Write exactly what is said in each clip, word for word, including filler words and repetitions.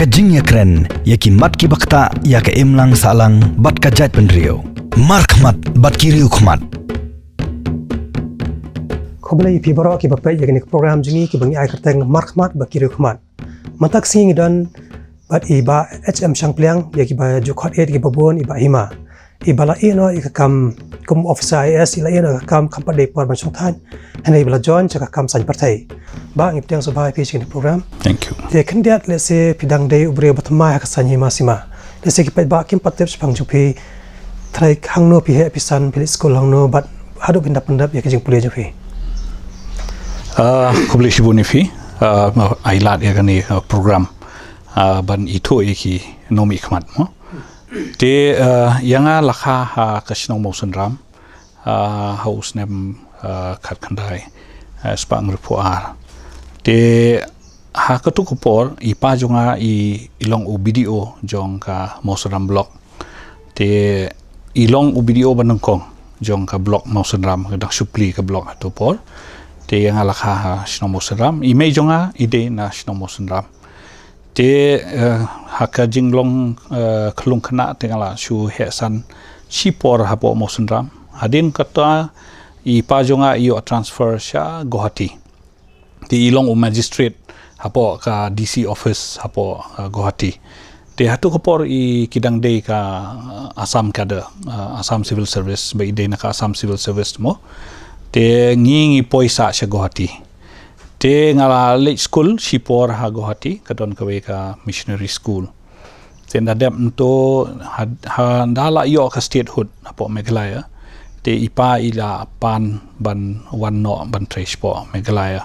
Ka jingïakren ïa ki mat ki baktah ïa ka imlang sahlang bad ka jaitbynriew. Markhmat bad ki riewkhmat. Khublei ïa phi baroh ki ba peit ïa kane ka program jong ngi ki ba ngi ai kyrteng Markhmat bad ki riewkhmat. Mynta ka sngi ngi don bad i Bah H M Shangpliang, ïa ki ba ju khot ïa ki ba bun i Bah Hima. I ba la ïeh noh ïa ka kam kum officer I A S, i la ïeh noh ïa ka kam kham pat dei por ban shong thaiñ. Hynrei i ba la join sha ka kam saiñ pyrthei. Bah, ngi pdiang sngewbha ïa phi sha kane ka program. Thank you. Te khyndiat, lehse phi dang dei u briew ba thymmai ha ka saiñ hima sima. Lehse ki paidbah kim pat tip shaphang jong phi. Trai hangno phi heh phi san, phi leit skul hangno bad haduh phin da pyndep ïa ka jingpule jong phi. Ah, khublei shibun ïa phi. Ah, ma ai lad ïa kane ah, program ah, ban ithuh ïa ki nongmihkhmat mo. Te ah, ïa nga la kha ha ka shnong Mawsynram ah, ha u snem ah, khatkhyndai ah, spah hynriewphew ar. Te ha katu ka por i pa jong nga i, i long u B D O jong ka Mawsynram block. Te i long u B D O ba nyngkong jong ka block Mawsynram, ka dang shu plie ka block ha tu por. Te ïa nga la kha ha shnong Mawsynram, i mei jong nga i dei na shnong Mawsynram. Te eh, ha ka jinglong eh, khyllung khynnah te nga la shu heh san shipor hapoh Mawsynram. Hadien kata i pa jong nga i ïoh transfer sha Guwahati. Te i long u magistrate hapoh ka D C office hapoh uh, Guwahati. Te ha tu ka por i ki dang dei ka uh, Assam cadre, uh, Assam Civil Service, ba i dei na ka Assam Civil Service mo. Te ngi ngi poi sah sha Guwahati. Te nga la leit skul shipor ha Guwahati, ka don kawei ka missionary school. Te nda dep nto ha, ha nda la ïoh ka statehood hapoh Meghalaya. Te i pa i la pan ban wan noh ban trei shapoh Meghalaya.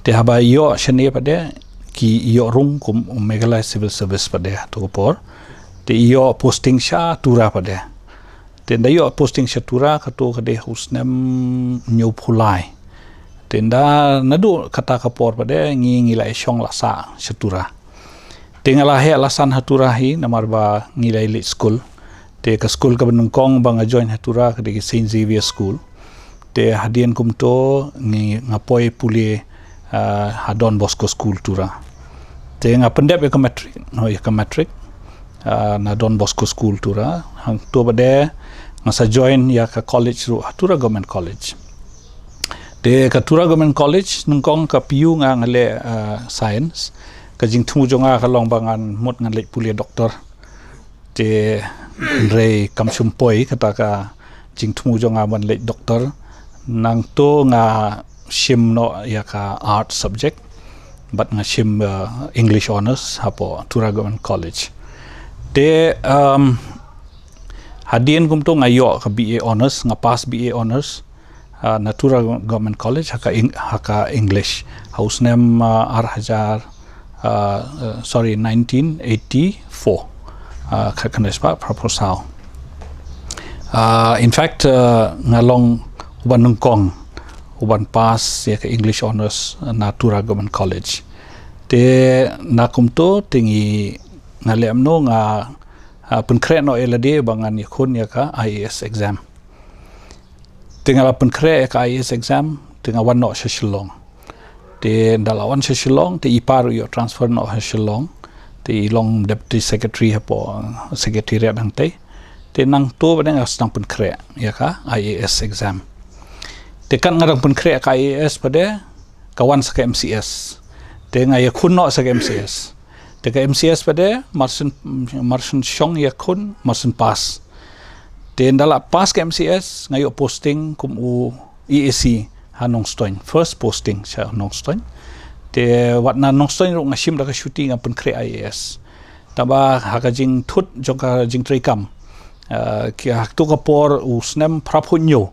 Te haba ïoh shane pat de ki ïoh rung kum u Meghalaya Civil Service pat de ha tu ka por. Te ïoh posting sha Tura pat de. Te nda ïoh posting sha Tura katu ka dei ha u snem hynñiewphew lai. Te nda naduh kata ka por pat de ngi ngi la ïa shong la sah sha Tura. Te nga la heh la san ha Tura hi namar ba ngi la ïa leit skul. Te ka skul kaba nyngkong ba nga join ha Tura ka dei ka Saint Xavier School. Te hadien kumto ngi nga poi pule ah, ha Don Bosco School Tura. Te nga pyndep ïa ka matric, no, ïa ka matric ah, na Don Bosco School Tura. Hangto pat de nga sa join ïa ka college ruh ha Tura Government College. Te ka Tura Government College nyngkong ka P U nga nga leh ah, science. Ka jingthmu jong nga ka long ba ngan mut ngan leit pule doctor. Te hynrei kam shym poi kata ka jingthmu jong nga ban leit doctor. Nangto nga shim noh ïa ka art subject bad nga shim uh, English honours hapoh Tura Government College. Te um, hadien kumto nga ïoh ka B A honours, nga pass B A honours uh, na Tura Government College ha ka, Eng- ha ka English. Ha u snem uh, ar hajar uh, uh, sorry, nineteen eighty-four. Uh, khatkhyndai spah phra phew saw. Uh, in fact, uh, nga long uba nyngkong uban pass ïa ka English honours na Tura Government College. Te na kumto te ngi nga leh kumno nga uh, pynkhreh noh ïa lade ba ngan ïakhun ïa ka I A S exam. Te nga la pynkhreh ïa ka I A S exam te nga wan noh sha Shillong. Te nda la wan sha Shillong te i pa ruh ïoh transfer noh ha Shillong. Te i long deputy secretary hapoh secretariat hangtei. Te nangto pat de nga sdang pynkhreh ïa ka I A S exam. Te kat nga dang pynkhreh ïa ka I A S pat de ka wan sa ka M C S. Te nga ïakhun noh sa ka M C S. Te ka M C S pat de mar shen mar shen shong ïakhun mar shen pass. Te nda la pass ka M C S nga ïoh posting kum u E A C ha Nongstoiñ, first posting sha Nongstoiñ. Te wat na Nongstoiñ ruh nga shim da ka shuti nga pynkhreh I A S. Tangba ha ka jingthut jong ka jingtrei kam uh, ki ha tu ka por u snem phra phew hynñiew.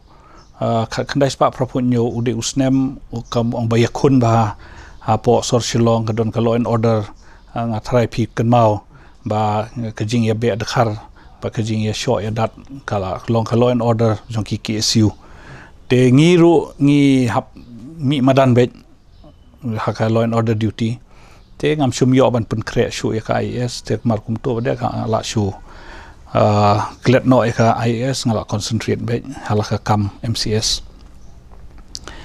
Uh, khatkhyndai spah phra phew hynñiew u dei u snem u kam ong ba ïakhun bha hapoh sor Shillong ka don ka law and order. Uh, nga tharai phi kynmaw ba ka jingïabeh dkhar ba ka jingïashoh ïadat ka la long ka law and order jong ki K S U. Te ngi ruh ngi hap mih madan beit ha ka law and order duty. Te ngam shym ïoh ban pynkhreh shuh ïa ka I A S te mar kumto pat de ka la shu uh, klet noh ïa ka I A S, nga la concentrate beit ha la ka kam M C S.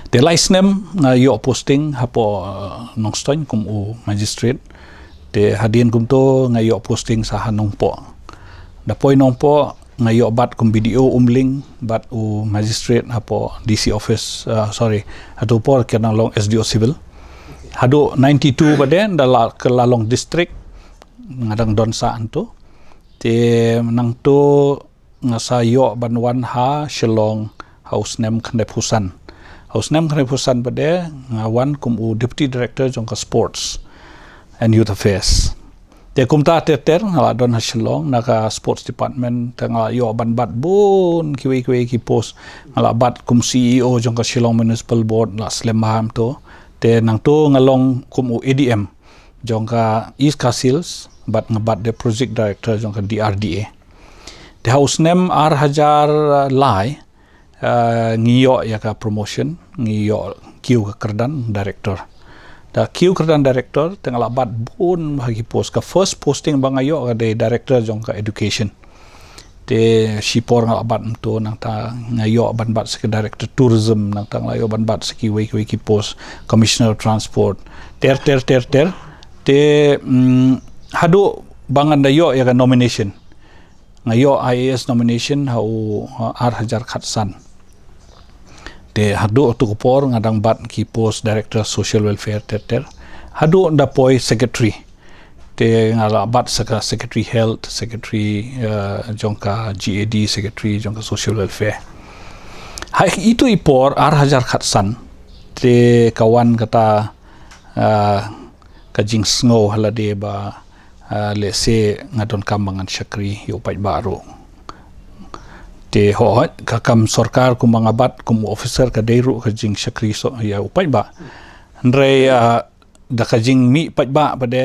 Te lai snem nga ïoh posting hapoh uh, Nongstoiñ kum u magistrate. Te hadien kumto nga ïoh posting sa ha Nongpoh. Da poi Nongpoh nga ïoh bat kum B D O Umling, bat u magistrate hapoh D C office, uh, sorry, hato por ka nang long S D O civil. Haduh ninety-two bad da la ka la long district, nga dang don sa hangto. Te nangto nga sa ïoh ban wan ha Shillong ha u snem khyndai phew san. Ha u snem khyndai phew san pat nga wan kum u Deputy Director jong ka Sports and Youth Affairs. Te kumta ter ter nga la don ha Shillong na ka Sports Department, te nga la ïoh ban bat bun kiwei kiwei ki post. Nga la bat kum C E O jong ka Shillong Municipal Board, la slem bha hangto. Te nangto nga long kum u A D M jong ka East Khasi Hills, bad nga bat de Project Director jong ka D R D A. Te ha u snem ar hajar lai, uh, ngi ïoh ïa ka promotion, ngi ïoh kiew ka kyrdan director. Da kiew kyrdan director, te nga la bat bun ha ki post. Ka first posting ba nga ïoh ka dei director jong ka education. Te shipor nga la bat hangto, nangta nga ïoh ban bat sa ka director tourism, nangta nga la ïoh ban bat sa kiwei kiwei ki post, commissioner of transport, ter ter ter ter. Te, mm, haduh ba ngan da ïoh ïa ka nomination. Nga ïoh I A S nomination ha u, uh, ar hajar khatsan. Te haduh tu ka por nga dang bat ki post Director Social Welfare ter ter. Haduh da poi Secretary. Te nga la bat sa ka Secretary Health, Secretary, uh, jong ka G A D, Secretary jong ka Social Welfare. Ha itu i por ar hajar khatsan. Te ka wan kata, uh, ka jingsngew ha lade ba, uh, lehse nga donkam ba ngan shakri ïa u paidbah ruh. Te hooid, ka kam sorkar kumba nga bat kum u officer ka dei ruh ka jingshakri ïa u paidbah. Hynrei, uh, da ka jingmih paidbah pat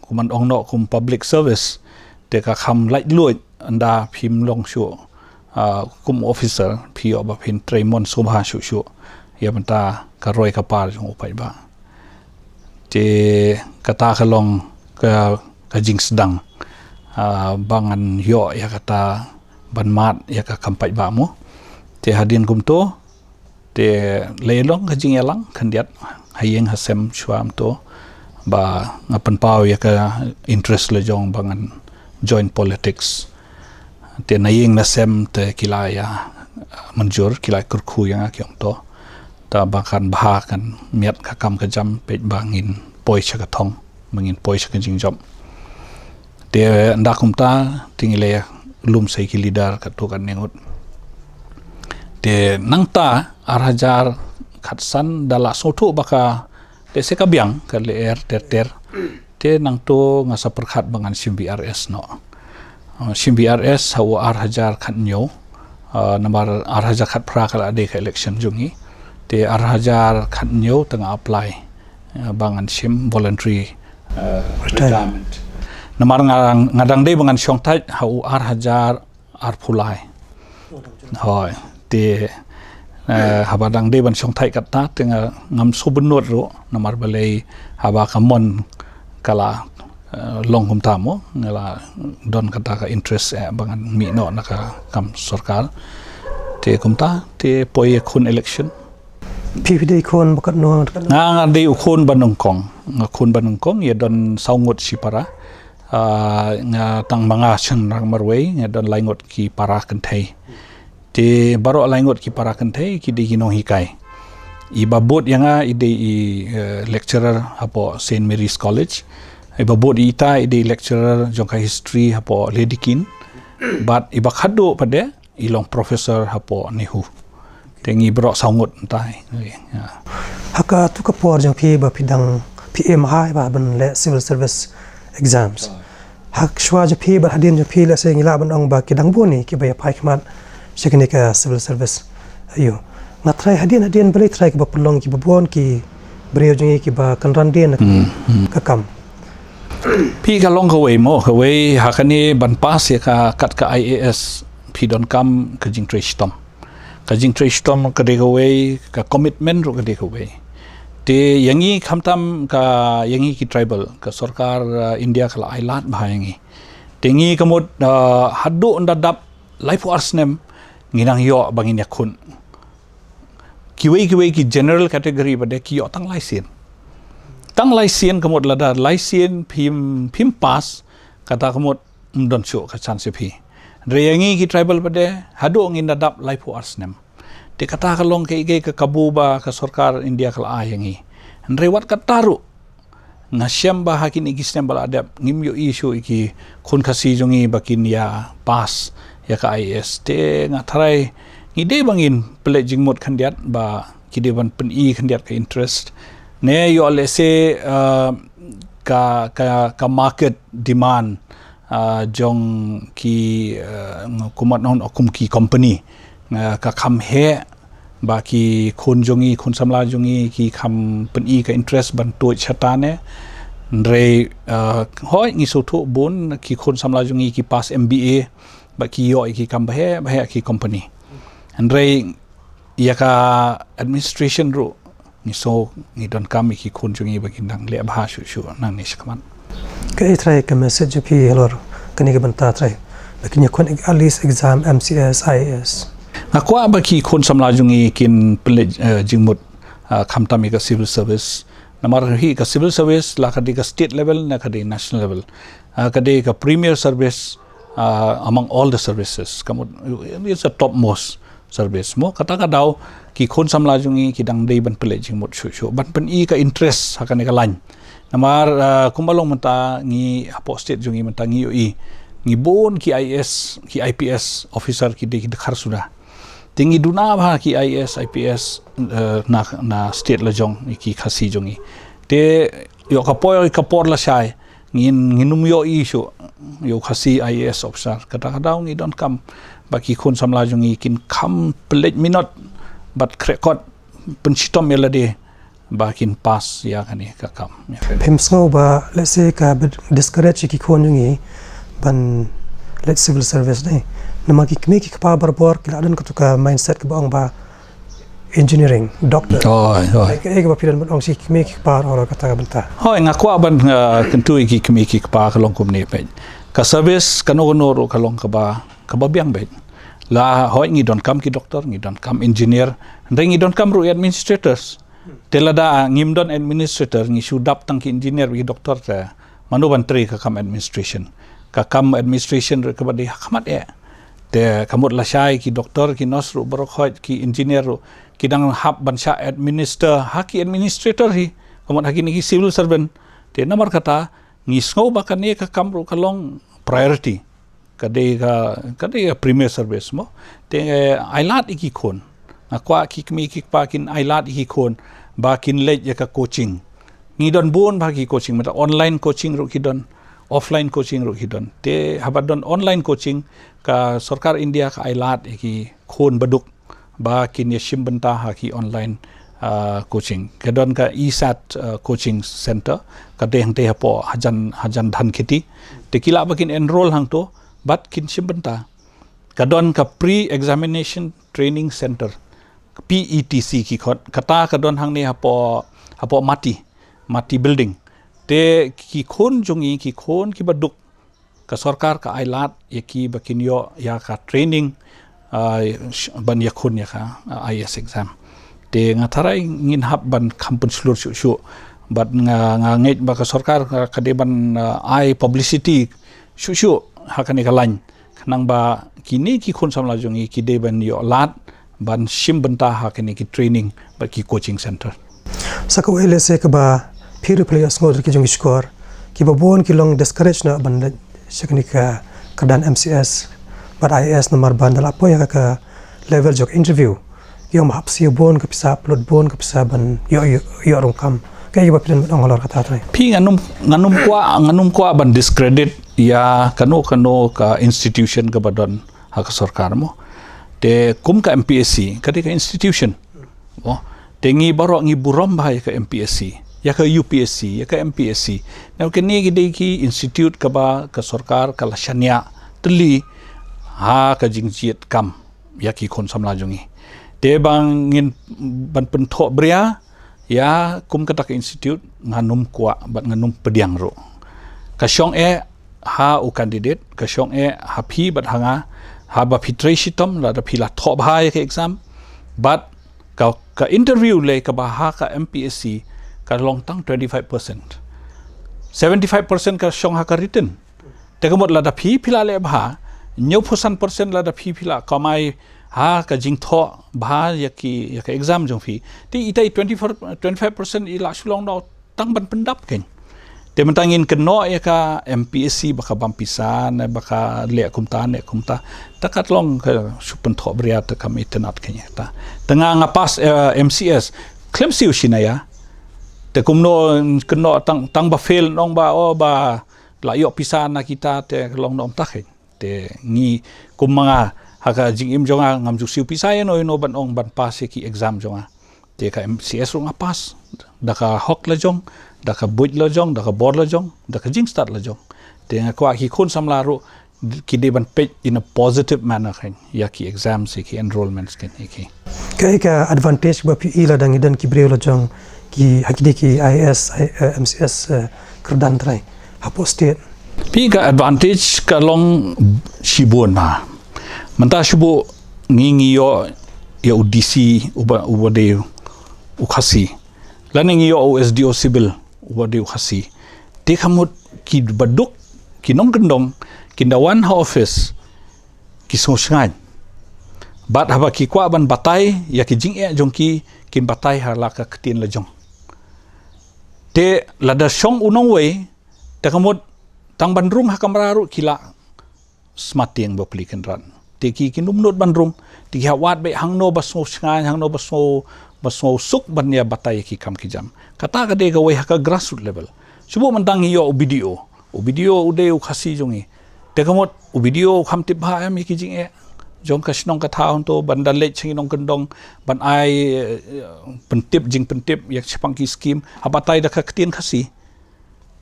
kumba ong noh kum public service. Te ka kham laitluid ynda phim long shuh, uh, kum officer, phi ïoh ba phin trei mon sngewbha shuh shuh ïa bynta ka roi ka par jong u paidbah. Te kata ka long ka, ka jingsdang, uh, ba ngan ïoh ïa kata ban mad ïa ka kam paidbah mo. Te hadien kumto, te la long ka jingïalang khyndiat ha ïing ha sem shuwa hangto ba nga pynpaw ïa ka interest la jong ba ngan join politics. Te na ïing na sem te ki la ïa mynjur, ki la kyrkhu ïa nga, ki ong to, ta ba kan bha, kan miat ka kam ka jam, peit ba ngin poi sha ka thong, ba ngin poi sha ka jingjop. Te ynda kumta te ngi la lum sa ïa ki leader katto katne ngut. Te nangta ar hajar khatsan da la sngewthuh ba ka, te se ka biang ka lyer ter ter. Te nangto nga sa pyrkhat ba ngan shim V R S noh. Uh, shim V R S ha u ar hajar khathynñiew, uh, namar ar hajar khatphra ka la dei ka election jong ngi. Te ar hajar khathynñiew te nga apply, uh, ba ngan shim voluntary, uh, retirement. Namar nga, nga dang dei ba ngan shong thait ha u ar hajar arphew lai. Hooid, te, eh, haba dang dei ban shong thait katta te nga ngam sngewbynnud ruh, namar balei haba ka mon ka la, eh, long kumta mo, nga la don kata ka interest, eh, ba ngan mih noh na ka kam sorkar. Te kumta te poi ïakhun election. Phi, phi dei khun ba katno? Nga, nga dei u khun ba nyngkong. Nga khun ba nyngkong, ïa don saw ngut shipara. Ah, nga tang ma nga shynrang marwei, nga don lai ngut ki para kynthei. Te baroh lai ngut ki para kynthei ki dei ki nonghikai. I ba bud ïa nga i dei i, eh, lecturer hapoh Saint Mary's College. I ba bud ïa ita i dei lecturer jong ka history hapoh Lady Keane. Bad i ba khadduh pat i long professor hapoh NEHU. Te ngi baroh saw ngut mynta. Ïa. Ha katu ka por jong phi ba phi dang, phi aim high ba ban leh civil service exams. Ha shuwa jong phi bad hadien jong phi, lehse ngi lah ban ong ba ki dang bun hi kiba ïa phai khmat sha kane ka civil service. Aiu. Nga tharai hadien hadien balei tharai kiba pynlong kiba bun ki briew jong ngi kiba kynran dien na ka kam. Phi, ka long kawei mo, kawei ha kane ban pass ïa ka kat ka I A S phi donkam ka jingtrei shitom. Ka jingtrei shitom ka dei kawei, ka commitment ruh ka dei kawei. Te ïa ngi khamtam ka, ïa ngi ki tribal, ka sorkar, uh, India ka la ai lad bha ïa ngi. Te ngi ka mut, uh, haduh ynda dap laiphew ar snem ngi nang ïoh ba ngin ïakhun. Kiwei kiwei ki general category pat ki ïoh tang lai sien. Tang lai sien ka mut lada lai sien phim, phim pass, kata ka mut ym don shuh ka chance ïa phi. Hynrei ïa ngi ki tribal pat de, haduh ngin da dap laiphew ar snem. Te kata ka long kaei kaei ka kabu ba ka sorkar India ka la ai ïa ngi. Hynrei wat kata ruh, nga shem ba ha kine ki snem ba la dep, ngim ïohi shuh ïa ki khun Khasi jong ngi ba kin ïa pass ïa ka I A S. Te nga tharai, ngi dei ba ngin pynleit jingmut khyndiat ba ki dei ban pyni khyndiat ka interest. Ne ïoh lehse, uh, ka, ka, ka market demand, uh, jong ki, uh, kumno, ong kum ki company, uh, ka kham heh, ba ki khun jong ngi, khun samla jong ngi, ki kham pyni ka interest ban tuid shata ne. Hynrei, uh, hooid ngi sngewthuh bun ki khun samla jong ngi ki pass M B A, ba ki ïoh ïa ki kam baheh baheh ki company. Hynrei ïa ka administration ruh, ngi sngew, ngi donkam ïa ki khun jong ngi ba kin dang leh bha shuh shuh nangne shakhmat. Kaei trai ka message jong phi halor kane ka bynta trai, ba kin ïa khun at least exam M C S, I A S? Nga kwah ba ki khun samla jong ngi kin pynleit, eh, jingmut, ah, khamtam ïa ka civil service. Namar hi ka civil service, la ka dei ka state level, la ka dei national level, ah, ka dei ka premier service, ah, among all the services. Ka mut, it's the topmost service mo. Kata ka daw, ki khun samla jong ngi ki dang dei ban pynleit jingmut shuh shuh, ban pyni ka interest ha kane ka line. Namar, ah, kumba long mynta ngi hapoh state jong ngi mynta ngi ïohi, ngi bun ki I A S, ki I P S officer ki dei ki dkhar suda. Te ngi duna bha ki I A S, I P S, eh, na, na state la jong, ki Khasi jong ngi. Te ïoh ka por, ka por lashai, ngin, ngin ym ïohi shuh ïa u Khasi I A S officer. Kata ka daw ngi donkam ba ki khun samla jong ngi kin kham pynleit minot bad khreh kot, pynshitom ïa lade ba kin pass ïa kane ka kam. Phim sngew ba, let's say, ka discourage ïa ki khun jong ngi ban leit civil service ne? Namar ki kmie ki kpa barabor ki la don kato ka mindset kaba ong ba engineering, doctor. Hooid, hooid. Kaei, kaei kaba phi don ban ong sha ki kmie ki kpa halor kata ka bynta? Hooid, nga kwah ban, uh, kyntu ïa ki kmie ki kpa ka long kumne peit. Ka service kano kano ruh ka long kaba, kaba biang beit. La hooid ngi donkam ki doctor, ngi donkam engineer, hynrei ngi donkam ruh administrators. Te lada ngim don administrator, ngi shu dap tang ki engineer, ki doctor te mano ban trei ka kam administration? Ka kam administration ruh kaba dei ha khmat eh. Te ka mut lashai ki doctor, ki nurse ruh baroh khoit, ki engineer ruh ki dang hap ban shah administer ha ki administrator hi, ka mut ha kine ki civil servant. Te namar kata ngi sngew ba kane ka kam ruh ka long priority. Ka dei ka, ka dei ka premier service mo. Te, eh, ai lad ïa ki khun. Nga kwah ki kmie ki kpa kin ai lad ïa ki khun ba kin leit ïa ka coaching. Ngi don bun bha ki coaching, mynta online coaching ruh ki don, offline coaching ruh ki don. Te haba don online coaching, ka sorkar India ka ai lad ïa ki khun baduk ba kin ïa shim bynta ha ki online, ah, coaching. Ka don ka ESAT, ah, coaching center, ka dei hangtei hapoh hajan, hajan Dhankheti. Te ki lah ba kin enroll hangto bad kin shim bynta. Ka don ka pre examination training center, P E T C ki khot. Kata ka don hangne hapoh, hapoh Mati, Mati building. Te ki khun jong ngi, ki khun ki baduk, ka sorkar ka ai lad ïa ki ba kin ïoh ïa ka training, ah, sh-, ban ïakhun ïa ka, ah, I A S exam. Te nga tharai ngin hap ban kham pynshlur shuh shuh. Bad nga, nga ngeit ba ka sorkar ka, ka dei ban, ah, ai publicity shuh shuh ha kane ka line. Khnang ba kine ki khun samla jong ngi ki dei ban ïoh lad ban shim bynta ha kine ki training bad ki coaching center. Sa kawei lehse kaba phi ruh phi la ïohsngew da ki jong ki shkor, kiba bun ki long discourage noh ban leit sha kane ka kyrdan M C S bad I A S namar ba ynda la poi ha ka level jong ka interview, ki ong ba hap siew bun ka pisa, pynlut bun ka pisa ban ïoh, ïoh, ïoh ruh kam. Kaei kaba phi don ban ong halor kata trai? Phi, ngan ym, ngan ym kwah, ngan ym kwah ban discredit ïa kano kano ka institution kaba don ha ka sorkar mo. Te kum ka M P S C ka dei ka institution mo. Te ngi baroh ngi burom bha ïa ka M P S C, ïa ka U P S C, ïa ka M P S C. Namar kine ki dei ki institute kaba ka sorkar ka la shaniah tylli ha ka jingjied kam ïa ki khun samla jong ngi. Te ba ngin ban pynthoh bria ïa kum kata ka institute, ngan ym kwah bad ngan ym pdiang ruh. Ka shong eh ha u candidate, ka shong eh ha phi bad ha nga, haba phi trei shitom, lada phi la thoh bha ïa ka exam bad ka, ka interview lei kaba ha ka M P S C ka long tang twenty-five percent. Seventy-five percent ka shong ha ka written. Te ka mut lada phi phi la leh bha, hynñiewphew san percent lada phi phi la kamai ha ka jingthoh bha ïa ki, ïa ka exam jong phi. Te ita i twenty-four, twenty-five percent i la shu long noh tang ban pyndap kein. Te mynta ngin kynnoh ïa ka M P S C ba ka bam pisa ne ba ka leh kumta ne kumta. Te ka long ka shu pynthoh bria te kam itynnad kein ïa kata. Te nga nga pass, eh, M C S. Khlem siew shi naya. Te kumno kynnoh tang, tang ba fail nong ba, oh, ba la ïoh pisa na kita te long noh mynta kein. Te ngi kum ma nga ha ka jingim jong nga ngam ju siew pisa ïano ïano ban ong ban pass ïa ki exam jong nga. Te ka M C S ruh nga pass. Da ka hok la jong, da ka buit la jong, da ka bor la jong, da ka jingstad la jong. Te nga kwah ki khun samla ruh ki dei ban peit in a positive manner kein ïa ki exams, ïa ki enrollments kein ïa ki. Kaei ka advantage ba phi i lada ngi don ki briew la jong ki ha ki dei ki I A S, I, eh, M C S, eh, kyrdan trai hapoh state? Phi, ka advantage ka long shibun ma. Mynta shu buh ngi ngi ïoh ïa u D C uba, uba dei u Khasi. Lane ngi ïoh u S D O Civil uba dei u Khasi. Te ka mut ki baduk, ki nongkyndong, kin da wan ha office, ki sngewshngaiñ. Bad haba ki kwah ban batai ïa ki jingeh jong ki, kin batai ha la ka ktien la jong. Te lada shong u nongwei, te ka mut tang ban rung ha kamra ruh ki la smat tieng bapli kynrad. Te ki kin ym nud ban rung, te ki hap wad beit hangno ba sngewshngaiñ, hangno ba sngew, ba sngewsuk ban ïa batai ïa ki kam ki jam. Kata ka dei kawei ha ka grassroots level. Shu buh mynta ngi ïoh u B D O. U B D O u dei u Khasi jong ngi. Te ka mut u B D O u kham tip bha em ïa ki jingeh jong ka shnong ka thaw hangto, ban da leit sha ki nongkyndong, ban ai, eh, pyntip, jingpyntip ïa shaphang ki skim, ha batai da ka ktien Khasi.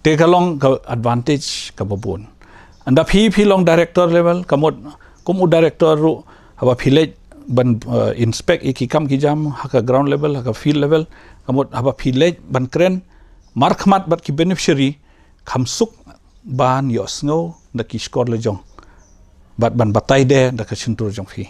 Te ka long ka advantage kaba bun. Ynda phi, phi long director level, ka mut kum u director ruh, haba phi leit ban, eh, inspect ïa ki kam ki jam ha ka ground level, ha ka field level, ka mut haba phi leit ban kren markhmat bad ki beneficiary, kham suk ban ïohsngew da ki shkor la jong. Bad ban batai de da ka shyntur jong phi.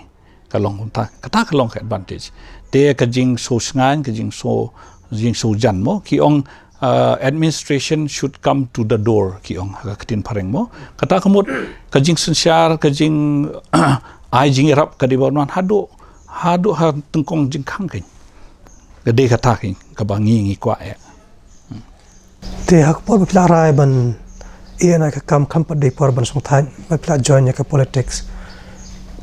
Ka long kumta, kata ka long ka advantage. Te ka jingsngewshngaiñ, ka jingsngew, jingsngewjan mo, ki ong, uh, administration should come to the door, ki ong ha ka ktien phareng mo. Kata ka mut ka jingsynshar, ka jing ai jingïarap ka dei ban wan haduh, haduh ha tyngkong jingkhang kein. Ka dei kata kein kaba ngi ngi kwah eh. Te ha ka por ba phi la rai ban ïa na ka kam, kam pat dei por ban sngewthuh ba phi la join ïa ka politics.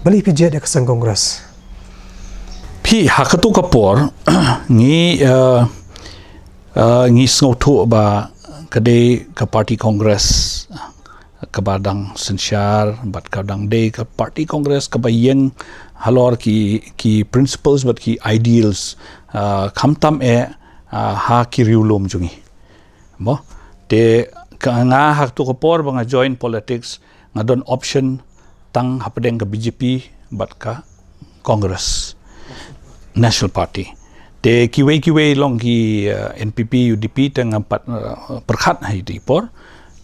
Balei phi jied ïa ka seng Congress? Phi, ha katu ka por ngi, eh, eh, ngi sngewthuh ba ka dei ka party Congress kaba dang synshar, bad ka dang dei ka party Congress kaba ïeng halor ki, ki principles bad ki ideals, ah, khamtam eh, ah, ha ki riewlum jong ngi. Mo, te ka nga ha katu ka por ba nga join politics, nga don option tang hapdeng ka B J P bad ka Congress, National Party. Te kiwei kiwei long ki, eh, N P P, U D P, te nga pat, eh, pyrkhat ha ita i por.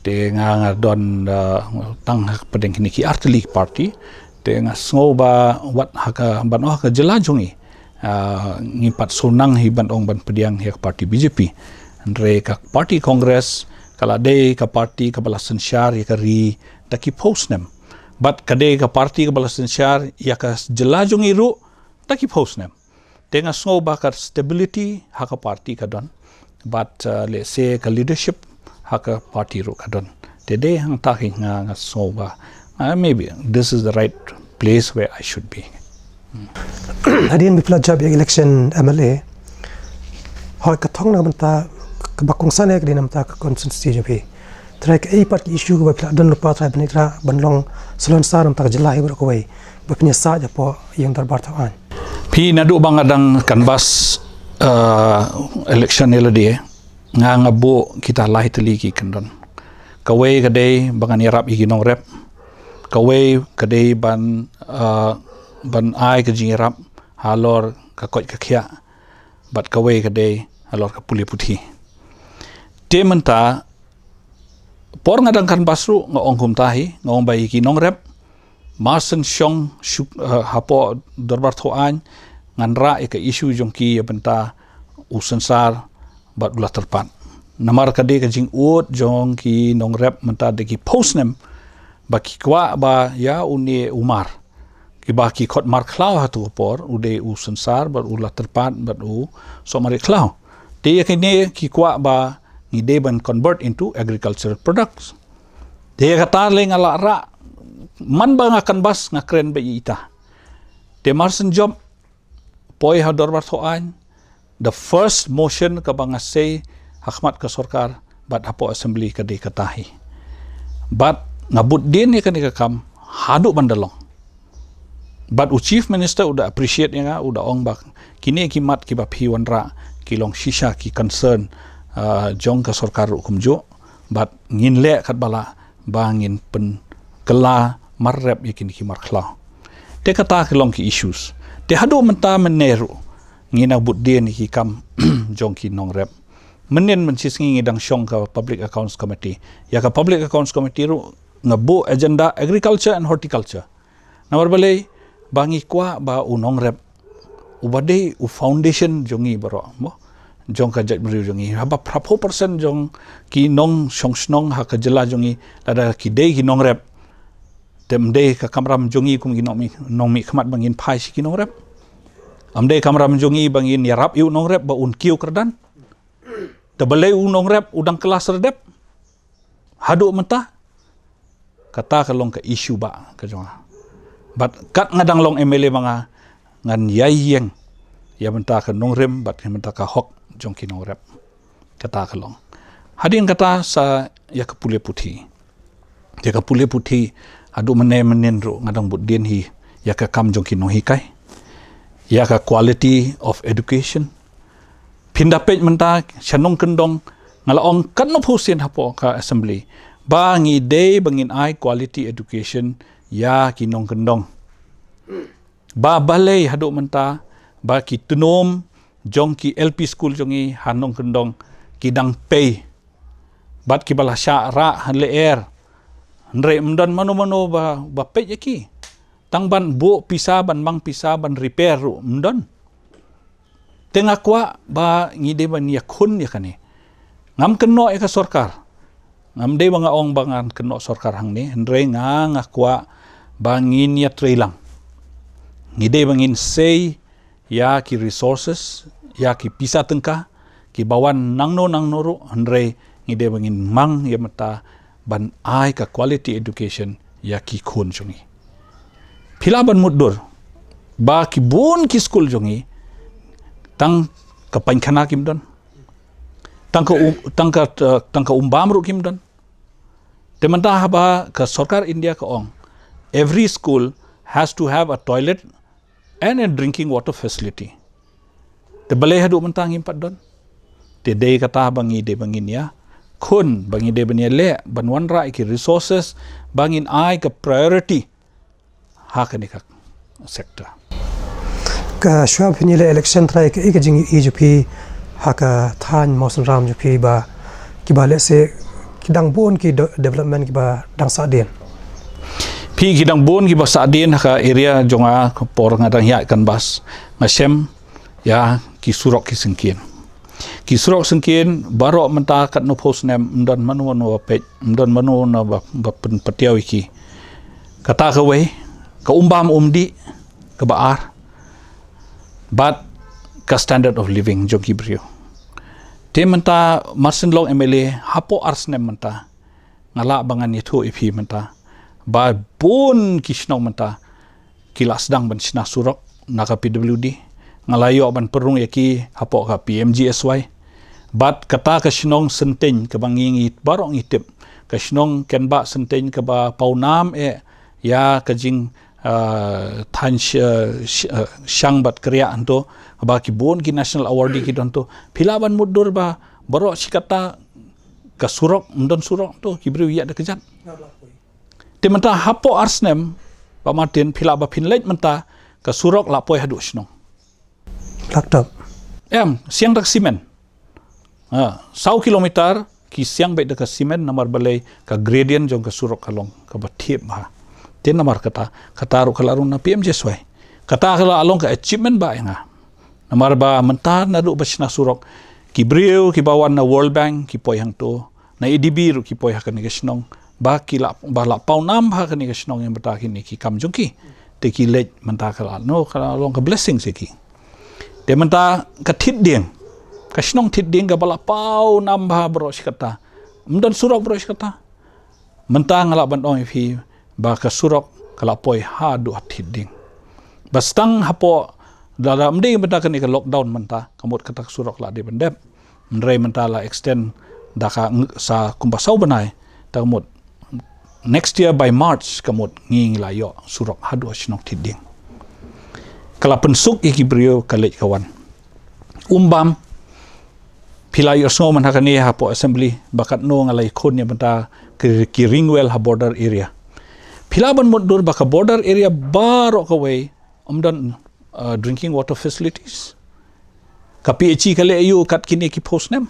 Te nga, nga don, eh, tang hapdeng kine ki artylli ki party. Te nga sngew ba wat ha ka, ban ong ha ka jylla jong ngi, ah, ngi pat shu nang hi ban ong ban pdiang ïa ka party B J P. Hynrei ka party Congress ka la dei ka party kaba la synshar ïa ka ri da ki phew snem. Bad ka dei ka party kaba la synshar ïa ka jylla jong ngi ruh da ki phew snem. Te nga sngew ba ka stability ha ka party ka don. Bad, uh, let's say ka leadership ha ka party ruh ka don. Te dei hangta hi nga, nga sngew ba, uh, maybe this is the right place where I should be. Hadien ba phi la jop ïa election M L A, hoi ka thong na ka bynta kaba kongsan ïa ka dei na ka bynta ka constituency jong phi. Trai kaei pat ki issue kaba phi la don lypa trai ban ïa ban long salonsar na ka bynta ka jylla hi baroh kawei ba phin ïa sah hapoh ïing dorbar thaw aiñ? Phi, naduh ba nga dang canvass, eh, election ïa lade, nga nga buh kita lai tylli ki kyndon. Kawei ka dei ba ngan ïarap ïa ki nongrep. Kawei ka dei ban, eh, ban ai ka jingïarap halor ka koit ka khiah. Bad kawei ka dei halor ka pule puthi. Te mynta por nga dang canvass ruh nga ong kumta hi, nga ong ba ïa ki nongrep, mar shen shong shu, eh, hapoh dorbar thaw aiñ, ngan rah ïa ka issue jong ki ïa bynta u synsar bad u la tyrpad. Namar ka dei ka jingud jong ki nongrep mynta da ki phew snem ba ki kwah ba ïa une u mar, kiba ki khot mar khlaw ha tu ka por, u dei u synsar bad u la tyrpad bad u sohmarit khlaw. Te ïa kine ki kwah ba ngi dei ban convert into agricultural products. Te ïa kata lei nga la rah, man ba nga canvass nga kren bad ïa ita. Te mar shen jop poi ha dorbar thoh aiñ, the first motion kaba nga sei ha khmat ka sorkar bad hapoh assembly ka dei kata hi. Bad nga bud dien ïa kane ka kam haduh ban da long. Bad u chief minister u da appreciate ïa nga, u da ong ba kine ki mat kiba phi wanrah ki long shisha ki concern, ah, jong ka sorkar ruh kumjuh. Bad ngin leh katba lah ba ngin pynkylla mar rep ïa kine ki mar khlaw. Te kata ki long ki issues. Te haduh mynta mynne ruh ngi nang bud dien ïa ki kam jong ki nongrep. Mynnin mynshisngi ngi dang shong ka Public Accounts Committee. Ïa ka Public Accounts Committee ruh nga buh agenda agriculture and horticulture. Namar balei, ba ngi kwah ba u nongrep uba dei u foundation jong ngi baroh, mo, jong ka jaitbynriew jong ngi. Haba phra phew percent jong ki nongshong shnong ha ka jylla jong ngi lada ki dei ki nongrep. Te ym dei ka kamram jong ngi kum ki nongmih, nongmihkhmat ba ngin phai sha ki nongrep. Ym dei kamram jong ngi ba ngin ïarap ïa u nongrep ba un kiew kyrdan. Te balei u nongrep u dang kylla serdep haduh mynta. Kata ka long ka issue ba ka jong nga. Bad kat nga dang long M L A ba nga, ngan ïai ïeng ïa mynta ka nongrim bad ïa mynta ka hok jong ki nongrep. Kata ka long. Hadien kata sa ïa ka pule puthi. Ïa ka pule puthi, haduh mynne mynnin ruh nga dang bud dien hi ïa ka kam jong ki nonghikai, ïa ka quality of education. Phin da peit mynta sha nongkyndong, nga la ong katno phew sien hapoh ka assembly ba ngi dei ba ngin ai quality education ïa ki nongkyndong. Ba balei haduh mynta ba ki tnum jong ki L P school jong ngi ha nongkyndong ki dang pei, bad kiba la shah rah ha lyer. Hynrei ym don mano mano ba, ba peit ïa ki. Tang ban buh pisa, ban mang pisa ban repair ruh ym don. Te nga kwah ba ngi dei ban ïakhun ïa kane. Ngam kynnoh ïa ka sorkar. Ngam dei ba nga ong ba ngan kynnoh sorkar hangne, hynrei nga, nga kwah ba ngin ïatreilang. Ngi dei ba ngin sei ïa ki resources, ïa ki pisa tyngka kiba wan nangno nangno ruh, hynrei ngi dei ba ngin mang ïa mynta ban ai ka quality education ïa ki khun jong ngi. Phi lah ban mutdur ba ki bun ki skul jong ngi tang ka paikhana kim don, tang ka um, tang ka, uh, tang ka umbam ruh kim don. Te mynta haba ka sorkar India ka ong every school has to have a toilet and a drinking water facility. Te balei haduh mynta ngim pat don? Te dei kata ba ngi dei ba ngin ïakhun, ba ngi dei ban ïaleh, ban wanrah ïa ki resources, ba ngin ai ka priority ha kane ka sector. Ka shuwa phin ïaleh election trai, kaei ka jingïohi jong phi ha ka thaiñ Mawsynram jong phi ba kiba lehse ki dang bun ki de-, development kiba dang sahdien? Phi, ki dang bun kiba sahdien ha ka area jong nga, ka por nga dang ïaid canvass, nga shem ïa ki surok ki syngkien. Ki surok syngkien baroh mynta katno phew snem ym don mano mano ba peit, ym don mano mano ba, ba pynpatiaw ïa ki. Kata kawei, ka umbam umdih kaba ar, bad ka standard of living jong ki briew. Te mynta mar shen long M L A hapoh ar snem mynta, nga lah ba ngan ïathuh ïa phi mynta ba bun ki shnong mynta ki la sdang ban shna surok na ka P W D. Nga la ïoh ban pynrung ïa ki hapoh ka P M G S Y. Bad kata ka shnong Synteng kaba ngi, ngi baroh ngi tip, ka shnong Kenbah Synteng kaba pawnam eh ïa ka jing, ah, thaiñ sh-, sh-, ah, shang bad kriah hangto, ba ki bun ki national awardee ki don to. Phi lah ban mutdur ba baroh shi katta ka surok, ym don surok to, ki briew ïaid da kjat. Te mynta hapoh ar snem, Bah Martin, phi lah ba phin leit mynta, ka surok la poi haduh shnong. Blacktop. Em, siang da ka simen. Ha, saw kilometer ki siang beit da ka simen, namar balei, ka gradient jong ka surok ka long kaba thiap bha. Te namar kata, kata ruh ka la rung na P M G S Y. Kata ka la long ka achievement ba ïa nga. Namar ba mynta naduh ba shna surok, Ki briew kiba wan na World Bank ki poi hangto, na A D B ruh ki poi ha kane ka shnong, ba ki la, ba la paw nam ha kane ka shnong ïa mynta kine ki kam jong ki. Te ki leit mynta ka la, no, ka la long ka blessing sha ki. Te mynta ka Thitdieng, ka shnong Thitdieng kaba la paw nam bha baroh shi katta. Ym don surok baroh shi katta. Mynta nga lah ban ong ïa phi ba ka surok ka la poi haduh ha Thitdieng. Ba stang hapoh, lada ym dei mynta kane ka lockdown mynta, ka mut kata ka surok la dei ban dep. Hynrei mynta la extend da ka ng-, sa kumba saw bnai, te ka mut next year by March ka mut ngi, ngi la ïoh surok haduh ha shnong Thitdieng. Ka la pynsuk ïa ki briew ka leit ka wan. Umbam, phi la ïohsngew mynta kane hapoh assembly ba katno nga la ïakhun ïa bynta ki, ki ring well ha border area. Phi lah ban mutdur ba ka border area baroh kawei ym don, uh, drinking water facilities. Ka P H E ka leh aiu kat kine ki phew snem?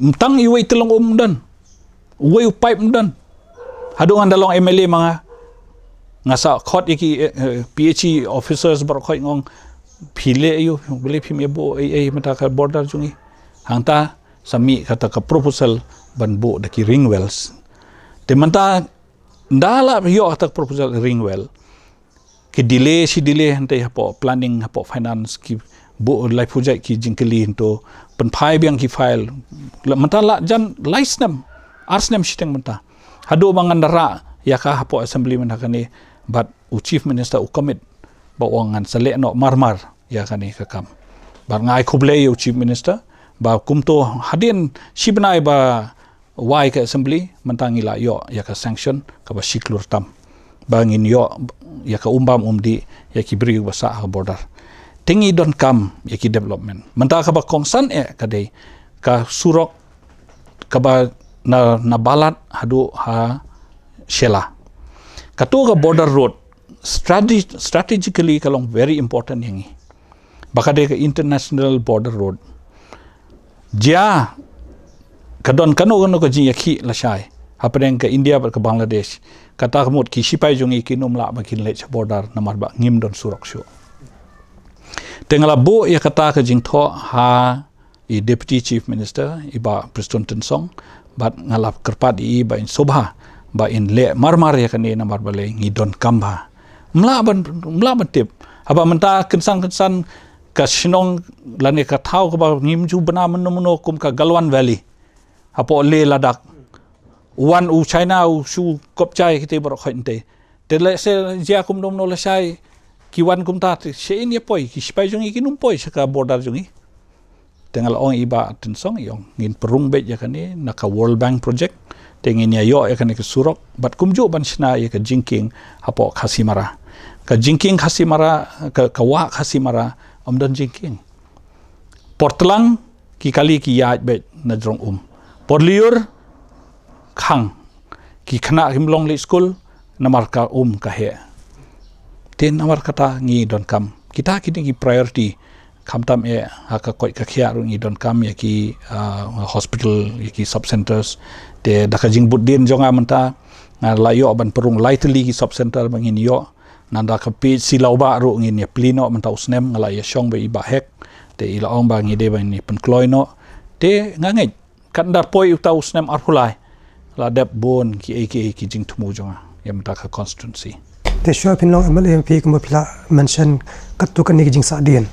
Ym tang iwei tylong um ym don. Uwei u pipe ym don. Haduh ngan da long M L A ma nga, nga sa khot ïa ki, eh, eh, P H E officers baroh khoit, nga ong, phi leh aiu, balei phim ïa buh ei ei mynta ka border jong ngi? Hangta sa mih kata ka proposal ban buh da ki ring wells. Te mynta nda la ïoh kata ka proposal ring well, ki delay shi delay hangta hapoh planning, hapoh finance, ki buh laiphew jait ki jingkylli hangto, pynphai biang ki file. La, mynta la jan lai snem, ar snem shiteng mynta. Haduh ba ngan da rah ïa ka hapoh assembly mynta kane, bad u Chief Minister u commit ba u ong ngan sa leh noh marmar ïa kane ka kam. Bad nga ai khublei ïa u Chief Minister ba kumto hadien shi bnai ba wai ka assembly, mynta ngi la ïoh ïa ka sanction kaba shi klur tam ba ngin ïoh ïa ka umbam umdih ïa ki briew ba sah ha border. Te ngi donkam ïa ki development. Mynta kaba kongsan eh ka dei ka surok kaba na, na Balat haduh ha Shella. Kato ka border road strate-, strategically ka long very important ïa ngi. Ba ka dei ka international border road. Jia ka don kano kano ka jingïakhih lashai hapdeng ka India bad ka Bangladesh, kata ka mut ki shipai jong ngi kin ym lah ba kin leit sha border namar ba ngim don surok shuh. Te nga la buh ïa kata ka jingthoh ha i Deputy Chief Minister, i Bah Prestone Tynsong, bad nga la kyrpad ïa i ba in sngewbha ba in leh marmar ïa kane namar balei ngi donkam bha. Ym lah ban, ym lah ban tip. Haba mynta kynsan kynsan ka shnong lane ka thaw kaba ngim ju bna mynno mynno kum ka Galwan Valley hapoh Leh Ladakh. Wan u China u shu kop jai kite baroh khoit nte. Te lehse jia kumno kumno lashai ki wan kumta, te sha ïa poi, ki shipai jong ngi kin ym poi sha ka border jong ngi. Te nga la ong i Bah Tynsong, i ong ngin pynrung beit ïa kane na ka World Bank project. Te ngin ïa ïoh ïa kane ka surok bad kumjuh ban shna ïa ka jingkieng hapoh Khasimara. Ka jingkieng Khasimara, ka, ka wah Khasimara ym don jingkieng. Por tlang ki kali ki ïaid beit na jrong um. Por lyiur khang ki khynnah kim long leit skul namar ka um ka heh. Te namar kata ngi donkam kita kine ki priority. Khamtam eh ha ka koit ka khiah ruh ngi donkam ïa ki, ah, hospital, ïa ki sub centers. Te da ka jingbud dien jong nga mynta nga la ïoh ban pynrung lai tylli ki sub center ba ngin ïoh. Nanda ka P H C Lawbah ruh ngin ïa plie noh mynta u snem, nga la ïa shong bad i Bah Hek. Te i la ong ba ngi dei ba ngin ïa pynkloi noh. Te nga ngeit kat nda poi uta u snem arphew lai la dep bun kiei kiei ki jingthmu jong nga ïa mynta ka constituency. Te shuwa phin long M L A M P kumba phi la mention katto katne ki jingsahdien.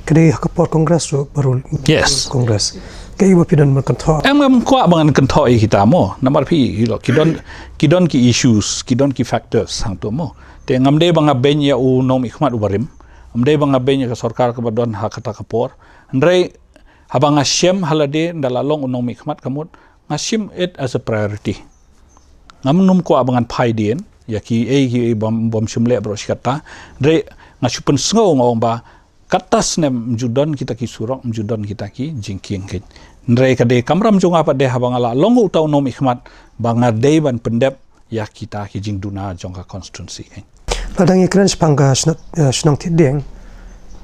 Ka dei ha ka por Congress ruh baroh. Yes. Congress. Kaei ba phi don ban kynthoh? Em, ngam kwah ba ngan kynthoh ïa kita mo. Namar phi, ki don, ki don ki issues, ki don ki factors hangto mo. Te ngam dei ba nga beiñ ïa u nongmihkhmat uba rim. Ngam dei ba nga beiñ ïa ka sorkar kaba don ha kata ka por. Hynrei haba nga shem ha lade, nda la long u nongmihkhmat ka mut, nga shem it as a priority. Ngam nym kwah ba ngan phai dien ïa kiei kiei bym, bym shym leh baroh shi katta. Hynrei nga shu pynsngew, nga ong ba kata snem ym ju don kita ki surok, ym ju don kita ki jingkieng keiñ. Hynrei ka dei kamram jong nga pat de haba nga la long uta u nongmihkhmat ba nga dei ban pyndep ïa kita ki jingduna jong ka constituency keiñ. Lada ngi kren shaphang ka shnong, eh, shnong Thitdieng,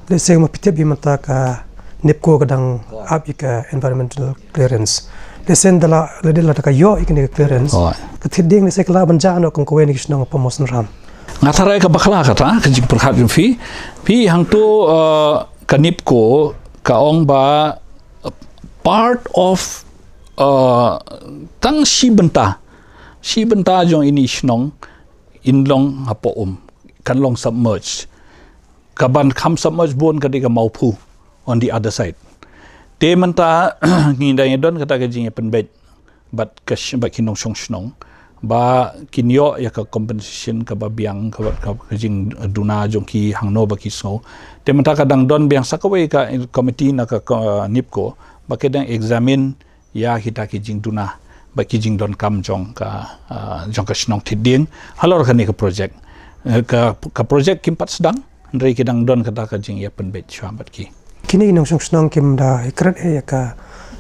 lehse ma phi tip ïa mynta ka NEEPCO ka dang ap ïa ka environmental clearance. Lehse nda la, lada, lada ka ïoh ïa kane ka clearance, ka Thitdieng lehse ka lah ban jah noh kum kawei na ki shnong hapoh Mawsynram. Nga tharai ka bakla kata ka jingpyrkhat jong phi. Phi, hangto, eh, ka NEEPCO ka ong ba, eh, Part of uh, tang shi bynta, shi bynta jong ini shnong in long hapoh um, kan long submerged. Ka ban kham submerged bun ka dei ka Mawphu on the other side. Te mynta ngi dang ïa don kata ka jingïapynbeit bad ka sh- bad ki nongshong shnong ba kin ïoh ïa ka compensation kaba biang ka, ka, ka jingduna jong ki hangno ba ki sngew. Te mynta ka dang don biang sa kawei ka committee na ka, ka NEEPCO ba ki dang examine ïa kita ki jingduna bad ki jingdonkam jong ka, ah, jong ka shnong Thitdieng halor kane ka project. Eh, ka, ka project kim pat sdang, hynrei ki dang don kata ka jingïapynbeit shuwa bad ki. Kine ki nongshong shnong kim da ïakren eh ïa ka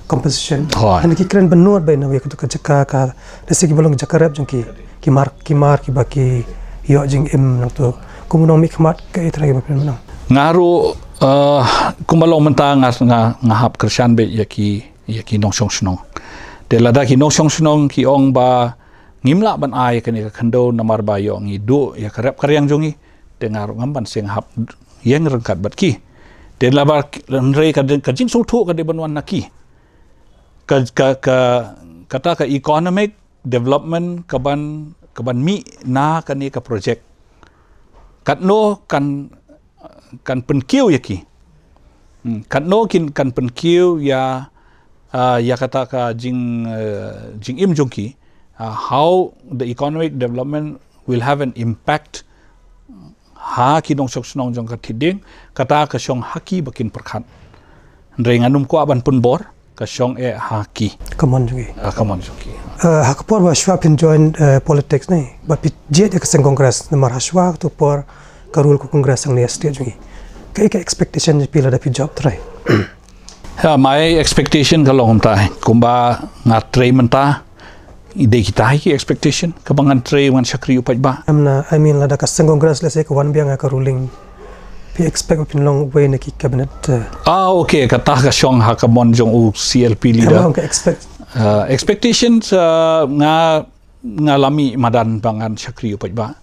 compensation. Hooid. Hynrei ki kren bynnud bha na wei ka jaka ka, lehse kiba long jaka rep jong ki, ki mar, ki mar kiba ki ïoh jingim nangtu. Kum u nongmihkhmat kaei trai kiba pynmynong? Nga ruh, uh, kumba long mynta nga, nga, nga hap kyrshan bha ïa ki, ïa ki nongshong shnong. Te lada ki nongshong shnong ki ong ba ngim lah ban ai kane ka khyndew namar ba ïoh ngi duh ïa ka rep ka riang jong ngi, te nga ruh ngam ban seng hap ïeng ryngkat bad ki. Te laba hynrei ka, ka jingsngewthuh ka dei ban wan na ki. Ka, ka, ka, kata ka economic development ka ban, ka ban mih na kane ka project. Katno kan, kan pynkiew ïa ki. Hmm, katno kin kan pynkiew ïa, ah, ïa kata ka jing, eh, jingim jong ki. Ah, how the economic development will have an impact ha ki nongshong shnong jong ka Thitdieng, kata ka shong ha ki ba kin pyrkhat. Hynrei ngan ym kwah ban pynbor, ka shong eh ha ki. Ka mon jong ki. Ah, ka mon jong ki. Eh, ha ka por ba shuwa phin join, eh, politics ne, ba phi jied ïa ka seng Congress, namar ha shuwa kato por ka rule ka Congress hangne ha state jong ngi. Kaei ka expectation jong phi lada phi jop trai? Ha, my expectation ka long kumta, kumba nga trei mynta, dei kita hi ki expectation, kaba ngan trei ngan shakri u paidbah. Em na, I mean, lada ka seng Congress lehse ka wan biang ha ka ruling, phi expect ba phin long uwei na ki cabinet, eh? Ah, okay, kata ka shong ha ka mon jong u C L P leader. Kaba ka expect. Ah, expectations, ah, nga, nga la mih madan ba ngan shakri u paidbah.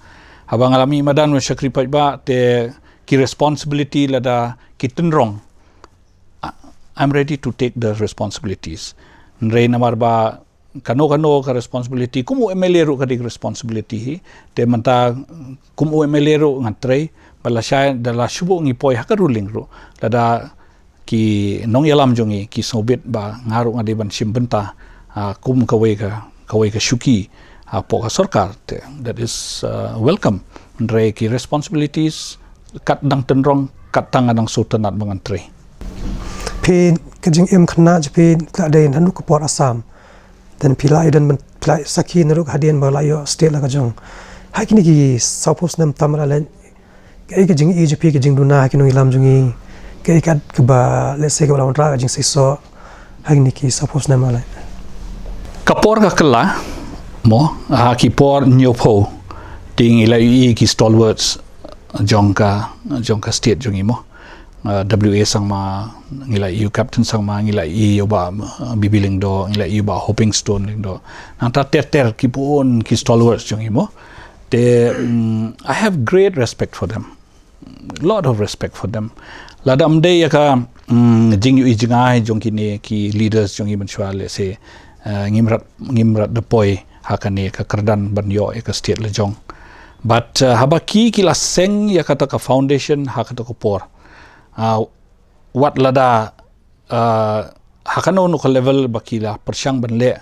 Haba nga la mih madan ba shakri paidbah, te ki responsibility lada ki tynrong, I- I'm ready to take the responsibilities. Hynrei namar ba kano kano ka responsibility, kum u M L A ruh ka dei ka responsibility hi. Te mynta kum u M L A ruh ngan trei, ba lashai da la shu buh ngi poi ha ka ruling ruh, lada ki nongïalam jong ngi ki sngewbit ba nga ruh nga dei ban shim bynta, ah, kum kawei ka, kawei ka shuki, ah, hapoh ka sorkar, te that is, ah, welcome. Hynrei ki responsibilities kat dang tynrong, kat tang nga dang sngewtynnat ba ngan trei. Phi, ka jingim khynnah jong phi la dei naduh ka por Assam. Then phi la ïadon ban, phi la sakhi naduh hadien ba la ïoh state la ka jong. Ha kine ki sawphew snem tam la leit, kaei ka jingïohi jong phi, ka jingduna ha ki nongïalam jong ngi, kaei kaba, let's say, kaba la wanrah ka jingseisoh ha kine ki sawphew snem la leit? Ka por ka kylla mo, ha ki por hynñiewphew, te ngi la ïohi ki stalwarts jong ka, jong ka state jong ngi mo. Uh, W A Sangma, ngi la ïohi u Captain Sangma, ngi la ïohi u Bah, uh, B B Lyngdoh, ngi la ïohi u Bah Hopingstone Lyngdoh. Nangta ter ter ki bun ki stalwarts jong ngi mo. Te, mm, I have great respect for them. Lot of respect for them. Lada ym dei ïa ka, mm, jingïohi jngai jong kine ki leaders jong ngi mynshuwa, let's say, uh, ngim rat, ngim rat da poi ha kane ka kyrdan ban ïoh ïa ka state la jong. But, uh, haba ki, ki la seng ïa kata ka foundation ha kata ka por, uh, wat lada, uh, ha kano kano ka level ba ki la pyrshang ban leh,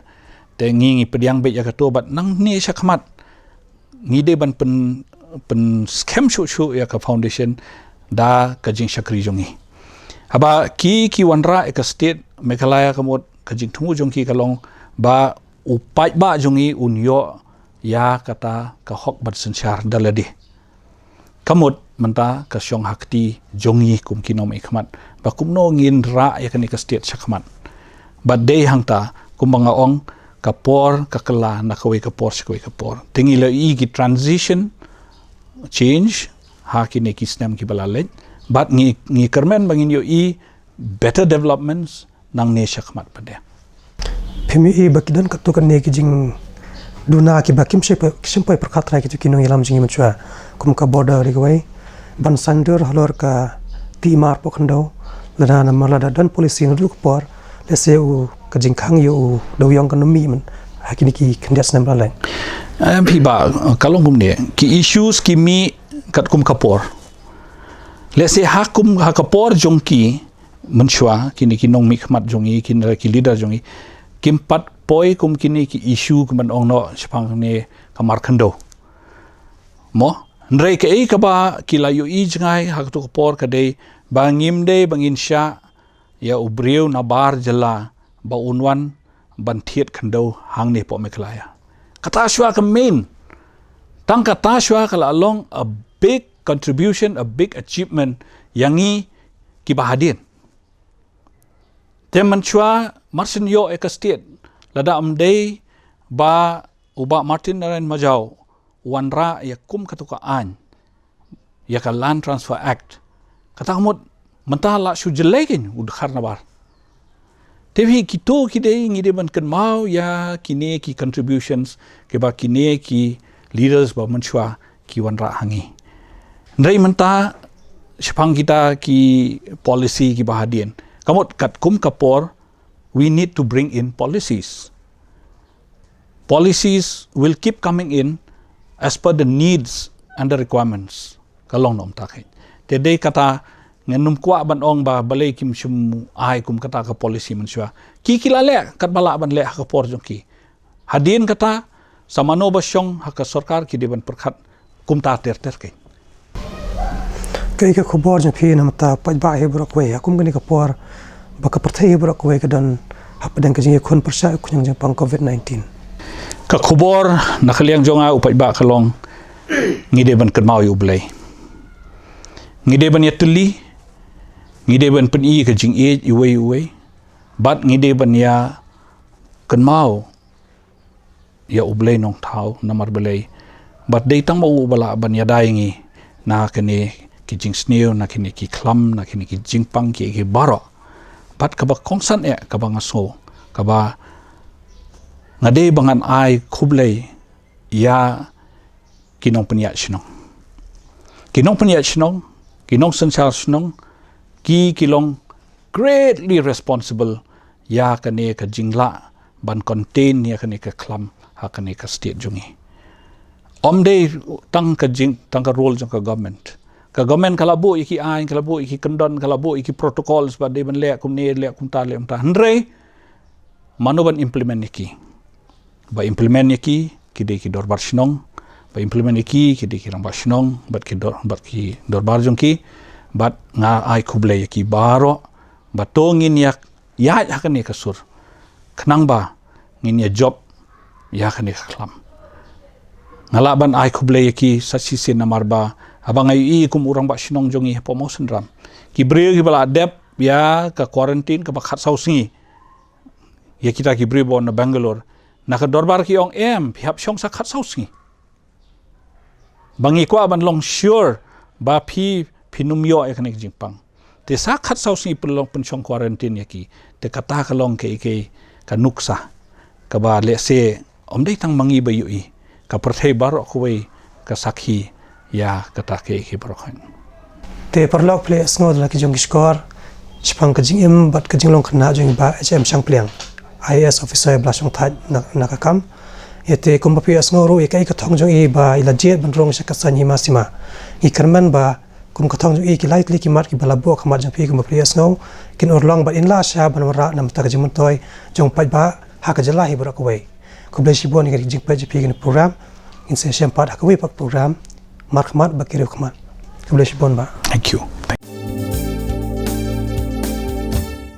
te ngi, ngi pdiang beit ïa kato, bad nangne shakhmat ngi dei ban pyn, pynskhem shuh shuh ïa ka foundation da ka jingshakri jong ngi. Haba ki, ki wanrah ïa ka state Meghalaya, ka mut ka jingthmu jong ki ka long ba u paidbah jong ngi un ïoh ïa kata ka hok bad synshar da lade. Ka mut mynta ka shong ha kti jong ngi kum ki nongmihkhmat ba kumno ngin rah ïa kane ka state shakhmat. Bad dei hangta, kumba nga ong, ka por ka kylla na kawei ka por sha kawei ka por. Te ngi la ïohi ki transition, change, ha kine ki snem kiba la leit. Bad ngi, ngi kyrmen ba ngin ïohi better developments nangne shakhmat pat de. Phim ïohi ba ki don katto katne ki jingduna kiba kim shym poi, shym poi pyrkhat trai kito ki nongïalam jong ngi mynshuwa, kum ka border ri kawei, ban saiñdur halor ka timar poh khyndew, lada namar lada don policy naduh ka por, Lehse u ka jingkhang ïa u dewiong kan ym mih man ha kine ki khyndiat snem ba la leit. Em, phi ba, ka long kumne, ki issues ki mih katkum ka por. Lehse ha kum, ha ka por jong ki mynshuwa, kine ki nongmihkhmat jong ngi, kine ki leader jong ngi, kim pat poi kum kine ki issue kumban ong noh shaphang kane ka mar khyndew. Mo, hynrei kaei kaba ki la ïohi jngai ha kato ka por ka dei ba ngim dei ba ngin shah ïa u briew nabar jylla ba un wan ban thied khyndew hangne hapoh Meghalaya. Kata shuwa ka main. Tang kata shuwa ka la long a big contribution, a big achievement ïa ngi kiba hadien. Te mynshuwa mar shen ïoh ïa ka state, lada ym dei ba u Bah Martin Narayan Majaw u wanrah ïa kum kato ka aiñ, ïa ka Land Transfer Act, kata ka mut mynta la shu jyllei kein u dkhar nabar. Te phi, kito ki dei, ngi dei ban kynmaw ïa kine ki contributions kiba kine ki leaders ba mynshuwa ki wanrah ha ngi. Hynrei mynta shaphang kita ki policy kiba hadien, ka mut katkum ka por, we need to bring in policies. Policies will keep coming in as per the needs and the requirements. Ka long noh kumta kein. Te dei kata, ngan ym kwah ban ong ba balei kim shym ai kum kata ka policy mynshuwa. Ki, ki la leh katba lah ban leh ha ka por jong ki. Hadien kata, sa mano ba shong ha ka sorkar ki dei ban pyrkhat kumta ter ter kein. Kaei ka khubor jong phi na ka bynta u paidbah hi baroh kawei ha kum kane ka por ba ka pyrthei hi baroh kawei ka don hapdeng ka jingïakhun pyrshah ïa u khñiang jingpang covid nineteen? Ka khubor na ka liang jong nga, u paidbah, ka long, ngi dei ban kynmaw ïa U Blei. Ngi dei ban ïatylli, ngi dei ban pyni ka jingïeit iwei iwei, bad ngi dei ban ïa kynmaw ïa U Blei Nongthaw, namar balei? Bad dei tang ma u ba lah ban ïada ïa ngi na kane ki jingsniew, na kine ki khlam, na kine ki jingpang, ki, ki baroh. Bad kaba kongsan eh kaba nga sngew, kaba nga dei ba ngan ai khublei ïa ki nongpynïaid shnong. Ki nongpynïaid shnong, ki nongsynshar shnong, ki, ki long greatly responsible ïa kane ka jinglah ban contain ïa kane ka khlam ha kane ka state jong ngi. Ym dei tang ka jing, tang ka role jong ka government. Ka government ka la buh ïa ki aiñ, ka la buh ïa ki kyndon, ka la buh ïa ki protocols ba dei ban leh kumne, leh kumta, leh kumta. Hynrei mano ban implement ïa ki? Ba implement ïa ki, ki dei ki dorbar shnong. Ba implement ïa ki, ki dei ki rangbah shnong, bad ki dor, bad ki dorbar jong ki. Bad nga ai khublei ïa ki baroh. Bad to ngin ïa, ïaid ha kane ka sur, khnang ba ngin ïa jop ïa kane ka khlam. Nga lah ban ai khublei ïa ki sa shisien namar ba haba nga ïohi kum u rangbah shnong jong ngi hapoh Mawsynram, ki briew kiba la dep ïa ka quarantine kaba khatsaw sngi, ïa kita ki briew ba wan na Bangalore, na ka dorbar ki ong, em, phi hap shong sa khatsaw sngi. Ba ngi kwah ban long sure ba phi, phin ym ïoh ïa kane ka jingpang. Te sa khatsaw sngi pynlong, pynshong quarantine ïa ki. Te kata ka long kaei kaei ka nuksa kaba lehse ym dei tang ma ngi ba ïohi, ka pyrthei baroh kawei ka sakhi ïa kata kaei kaei baroh. Te paralok, phi la ïohsngew da la ki jong ki shkor shaphang ka jingim bad ka jinglong khynnah jong i Bah H M Shangpliang, I A S officer ba la shongthait na, na ka kam. Ïa te kumba phi ïohsngew ruh ïa kaei ka thong jong i ba i la jied ban rung sha ka saiñ hima sima. Ngi kyrmen ba kum ka thong jong i, ki lai tylli ki mat kiba la buh ha khmat jong phi kumba phi ïohsngew kin urlong bad in lah shah ban wanrah na ka bynta ka jingmyntoi jong u paidbah ha ka jylla hi baroh kawei. Khublei shibun ïa ka jingpeit jong phi ïa kane ka program. Ngin sa ïashem pat ha kawei pat ka program markhmat bad ki riewkhmat. Khublei shibun, Bah. Thank you.